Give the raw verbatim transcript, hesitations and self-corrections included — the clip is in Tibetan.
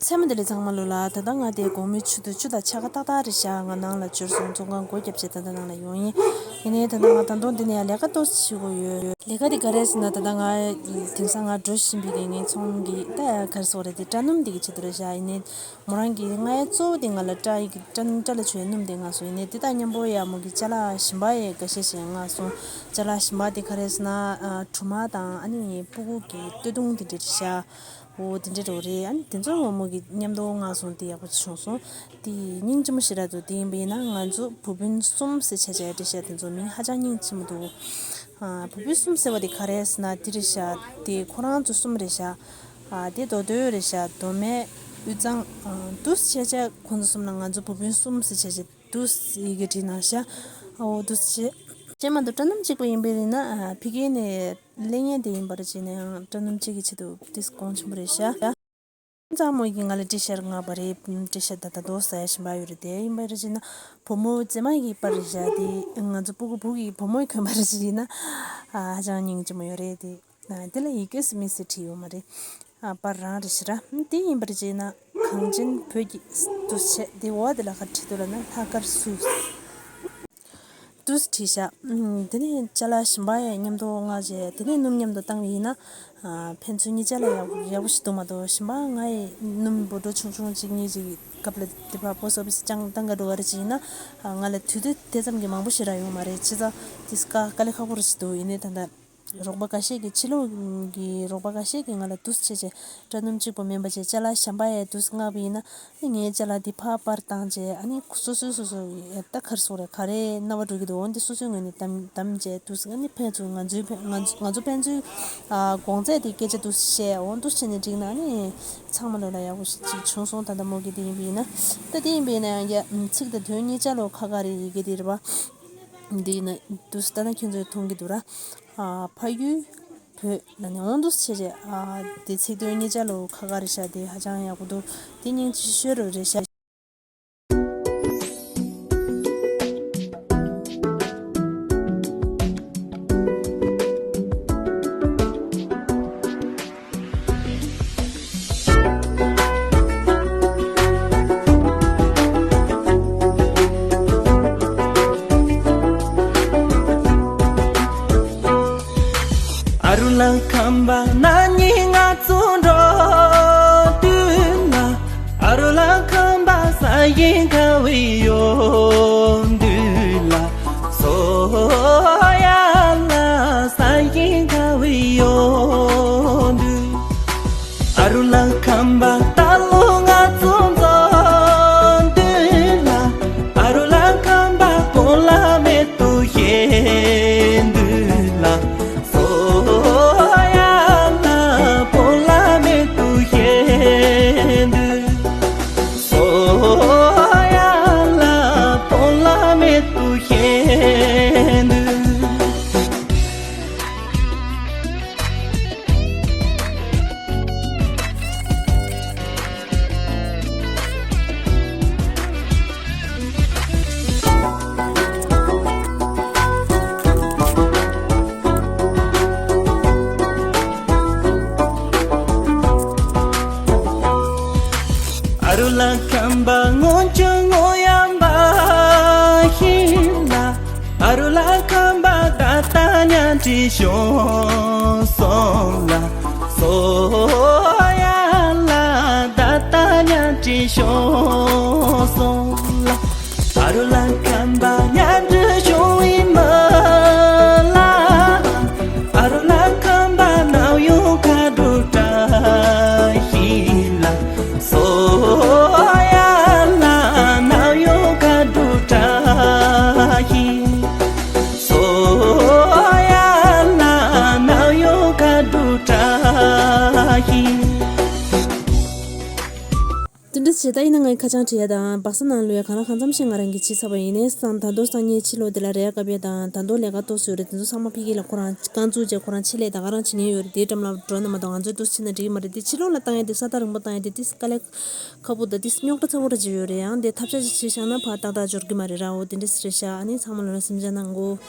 མཚན་མོ་བདེ་ལེགས་ཚང་མ་ལོ་ལ། ད་ལྟ་ང་དེ་དགོང་མོའི་ཆུ་ཚོད་བཅུ་དང་ཕྱེད་ཀ་ཏག་ཏག་རེད་ཤག་ང་ནང་ལ་འབྱོར་སོང་། བཙོན་ཁང་སྒོ་བརྒྱབ་བྱས་ད་ལྟ་ནང་ལ་ཡོང་ཡིན། ཡིན་ནའི་ད་ལྟ་ང་ད་དུང་འདི་ནས་ཡང་ལས་ཀ་ཏོག་ཙམ་བྱེད་དགོས་ཡོད། ལས་ཀ་དེ་ག་རེ་ཟེར་ན། ད་ལྟ་ང་དེང་སང་ང་འགྲོ་བཞིན་པའི་གི་ངའི་ཚོང་གི་ད་ག་རེ་ཟེར་དགོས་རེད། དེ་སྐྲ་སྣུམ་དེ་གི་ཆེད་དུ་རེད་ཤག་ཡིན་ནའི་མོ་རང་གི་ང་ཡ་གཙོ་བོ་དེ་ང་ལ་སྐྲ་ཡི་གི་སྐྲ་སྐྲ་ལ་བྱུག་ཡའི་སྣུམ་དེ་མངགས་སོང་། ཡིན་ནའི་དེ་དང་མཉམ་པོ་ཡ་མོ་གི་ཅ་ལག་གཞན་པ་ཡ་འགའ་ཤས་ཤིག་མངགས་སོང་། ཅ་ལག་གཞན་པ་དེ་ག་རེ་ཟེར་ན། ཨ། ཕྲུ་མ་དང་ཨ་ནི་སྤུ་གུ་གི་སྟོད་ཐུང་དེ་འདྲ་རེད་ཤག་འོ་དེ་འདྲ་འགྲོ་རེད། ཨ་ནི་དེ་ཚོ་ངོ་མོ་གི་མཉམ་དུ་མངགས་སོང་། དེ་ཡག་པོ་བྱུང་སོང་། དེ་སྙིང་རྗེ་མོ་ཞེ་དྲག་འདུག་དེ་ཡིན་པ་ཡིན་ན་ང་ཚོ་བུ་སྤུན་གསུམ་ཟེར་བྱས་བྱས་འདྲ་ཤག་དེ་ཚོ་མིང་ཧ་ཅང་སྙིང་རྗེ་མོ་འདུག་ཨ། བུ་སྤུན་གསུམ་ཟེར་བ་དེ་ག་རེ་ཟེར་ན་དེ་རེད་ཤག་དེ་ཁོ་རང་ཚོ་གསུམ་རེད་ཤག་ཨ། དེ་རྡོ་རྡོ་རེད་ཤག་རྡོ་སྨད། དབུས་གཙང་། ཨ། འདུག་སེ་བྱས་བྱས་ཁོ་ཚོ་གསུམ་ལ་ང་ཚོ་བུ་སྤུན་གསུམ་ཟེར་བྱས་བྱས་འདུག་སེ་ཡི་གེ་བྲིས་གནང་ཤག་འོ་འདུག་སེ་བྱས། བྱས་མ་གཏོགས་སྐྲ་སྣུམ་གཅིག་པོ་ཡིན་པ་ཡིན་ན། ཨ། ཕ་གི་ནས་སླེབས་མཁན་དེ་ཡིན་པར་བྱས་ནའང་སྐྲ་སྣུམ་གཅིག་གི་ཆེད་དུ་ཏོག་ཙམ་གོང་ཆེན་པོ་རེད་ཤག་ཙང་མོ་ཡིས་ང་ལ་ཊི་ཤར་མངགས་པ་རེད། ཊི་ཤར་ད་ལྟ་རྡོ་ཟ་ཡ་གཞན་པ་ཡོད་རེད། དེ་ཡིན་པར་བྱས་ན་བུ་མོ་མཛེས་མ་གི་པར་རེད་ཤག་དེ་ང་ཚོ་སྤུ་གུ་བུ་གི་བུ་མོ་གི་གོན་པ་རེད་བྱས་ན། ཨ། ཧ་ཅང་སྙིང་རྗེ་མོ་ཡོད་རེད་དེ། ཨ། དེ་ལ་ཡི་གེ་སི་མི་སི་བྲིས་ཡོད་མ་རེད། ཨ། པར་རང་རེད་ཤག་ར། དེ་ཡིན་པར་བྱས་ན་གངས་ཅན་བོད་ཀྱི་འདུག་སེ་བྱས། དེ་འོག་དེ་ལ་ག་རེ་བྲིས་འདུག་ལབ་ན་ལྷག་དཀར་བསུ། འདུག་སེ་བྲིས་ཤག་ཨུམ། དེ་ནས་ཅ་ལག་གཞན་པ་ཡང་མཉམ་དུ་མངགས་བྱས། དེ་ནས་སྣུམ་མཉམ་དུ་བཏང་བ་ཡིན་ན། ཨ། ཕན་ཚུན་གཉིས་ཆ་ལ་ཡག་ཡག་པོ་ཞིག་འདུག་མ་གཏོགས་གཞན་པ་ང་ཡི་སྣུམ་བོ་ཊལ་ཆུང་ཆུང་གཅིག་གཉིས་ཅིག་སྐབས་ལ་དེ་པ་པོ་སི་ཨོ་ཕི་སི་བཏང་བཏང་ག་འགྲོ་བ་རེད་བྱས་ན། ཨ། ང་ལ་དུས་ཚོད་དེ་ཙམ་གྱི་མང་པོ་ཞེ་དྲག་ཡོད་མ་རེད། བྱས་ཙང་དེ་དཀའ་དཀའ་ལས་ཁག་པོ་རེད་ཞིག་འདུག་ཡིན་ནའི་ད་ལྟ་རོགས་པ་འགའ་ཤས་ཀྱིས་ཕྱི་ལོགས་ཀྱི་རོགས་པ་འགའ་ཤས་ཀྱིས་ང་ལ་འདུག་སེ་བྱས་བྱས་སྐྲ་སྣུམ་གཅིག་པོ་མིན་པ་བྱས་ཅ་ལག་གཞན་པ་ཡང་འདུག་སེ་མངགས་པ་ཡིན་ན། ཨ་ནི་ངའི་ཅ་ལག་འདི་ཕར་པར་བཏང་བྱས། ཨ་ནི་སོ་སོས་སོ་སོ་ཡ་ད་ག་རེ་ཟེར་དགོས་རེད། ག་རེ་སྣང་བ་འགྲོ་གི་འདུག་འོ་འདི་སོ་སོའི་ངོས་ནས་གདམ་གདམ་བྱས་འདུག་སེ། ཨ་ནི་ཕན་ཚུན་ང་ཚོའི་ཕན་ང་ཚོ་ང་ཚོ་ཕན་ཚུན། ཨ། གོང་ཚད་དེ་སྐད་ཆ་འདུག་སེ་བཤད། འོ་འདུག་སེ་བྱས་ནས་འགྲིག་ན་ཨ་ནི་ཚང་མ་ལོ་ལ་ཡག་པོ་ཞིག་ཅིག་བྱུང་སོང་། ད་ལྟ་མོ་གི་དེ་ཡིན་པ་ཡིན་ན། ད་དེ་ཡིན་པ་ཡིན་ན་ཡང་ཡ། ཚིག་དང་དོན་གཉིས་ཆ་ལོ་ཁ་ཁ་རེད། ཡི་གེ་དེ་རེད་པ། འདི་ཡིན་ན་འདུག་སེ་ད་ནི་ཁྱོད་ཚོས་མཐོང་གི་འདུག་ར། ཨ། ཕ་ཡུལ་བོད་ལ་ནི་འོང་འདུག་སེ་བྱས་བྱས། ཨ། དེ་ཚིག་དོན་གཉིས་ཆ་ལོ་ཁ་ཁ་རེད་ཤག་དེ་ཧ་ཅང་ཡག་པོ་འདུག་དེ་སྙིང་རྗེ་ཤོས་རུ་རེད་ཤག་ཨ་རུ་ལ་ཁམས་པ་ན་ནིང་ང་ཚོ་འགྲོ་དུས་ན། ཨ་རུ་ལ་ཁམས་པ་ས་ཡིན་ཁ་བའི་ཡོང་དུས་ལ། སོ་ཡ་ལ་ས་ཡིན་ཁ་བའི་ཡོང་དུས། ཨ་རུ་ལ་ཁམས་པ་ད་ལོ་ང་ཚོ་འཛོམས་དུས་ལ། ཨ་རུ་ལ་ཁམས་པ་སྤོ་ལགས་མེད་དུ་ཤེས་དུས་ལ། སོ་ཡ་ལ་སྤོ་ལགས་མེད་དུ་ཤེས་དུས། སོ་ཡ་ལ་སྤོ་ལགས་མེད་དུ་ཤེས་དུས། ཨ་རུ་ལ་ཁམས་པ་སྔོན་བྱོན་སྔོན་ཡང་པ་ཡིན་ལ། ཨ་རུ་ལ་ཁམས་པ་ད་ལྟ་ཉལ་ཁྲི་བྱོན་སོང་ལ། སོ་ཡ་ལ་ད་ལྟ་ཉལ་ཁྲི་བྱོན་སོང་ལ། ཨ་རུ་ལ་ཁམས་པ་ཉལ་ཁྲི་བྱོན་བའི་མི་ལ། ཨ་རུ་ལ་ཁམས་པ་ནམ་ཡོང་ཁ་འགྲོ་བཀྲ་ཤིས་ལ། སོ་ཡ་ལ་ནམ་ཡོང་ཁ་འགྲོ་བཀྲ་ཤིས། སོ་ཡ་ལ་ནམ་ཡོང་ཁ་འགྲོ་བཀྲ་ཤིས། དེ་འདྲ་བྱས་ད་ཡིན་ན་ངའི་ཁ་བྱང་བྲིས་ཡ་དང་སྦག་ས་ནང་ལོས་ཡ་གང་ལ་གང་འཚམ་ཞིག་ང་རང་གིས་བྱས་ཚར་བ་ཡིན་ནའི་སང་ད་དོ་སང་ཉིན་ཕྱི་ལོགས་དེ་ལ་རེད་ཡ་བཀབ་ཡ་དང་ད་དོ་ལས་ཀ་ཏོག་ཙམ་ཡོད་རེད། དེ་ཚོ་ཚང་མ་ཕ་གི་ལ་ཁོ་རང་རྐང་བཙུགས་བྱས་ཁོ་རང་ཆེད་ལས་ད་ག་རང་བྱེད་མཁན་ཡོད་རེད། དེའི་འགྲམ་ལ་འགྲོ་ན་མ་གཏོགས་ང་ཚོའི་དུས་ཕྱིན་ན་འགྲིག་གི་མ་རེད། དེ་ཕྱི་ལོགས་ལ་བཏང་ཡ་དེ་ས་ཐག་རིང་པོ་བཏང་ཡ་དེ་ཏིས་དཀའ་ལས་ཁག་པོ་དང་ཏིས་རྙོག་དྲ་ཚ་བོ་རེ་ཅིག་ཡོད་རེད། ཡང་དེ་ཐབས་ཤེས་ཅིག་བྱས་བཞག་ན་ཕར་ཏག་ཏག་འབྱོར་གི་མ་རེད་ར། འོ་དེ་འདྲ་ཞིག་རེད་ཤག་ཨ་ནི་ཚང་མ་ལོ་ལ་སེམས་ཅན་གནང་གོ།